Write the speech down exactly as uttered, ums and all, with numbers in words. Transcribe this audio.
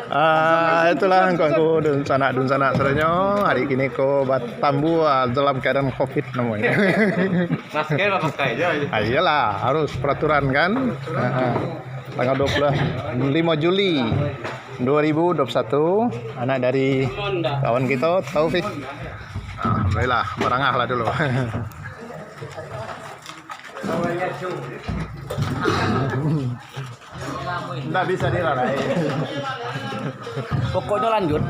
Ah, itulah angku-angku dunsanak-dunsanak sadonyo. Hari kini ko batambuah dalam keadaan covid namonyo. Masker lah pakai je. Ah, iyalah, harus peraturan kan. Ah, ah. Tanggal dua puluh lima Juli dua ribu dua puluh satu, anak dari kawan kita, Taufik. Alhamdulillah, barangah lah dulu. Ndak bisa dilalai. Pokoknya lanjut.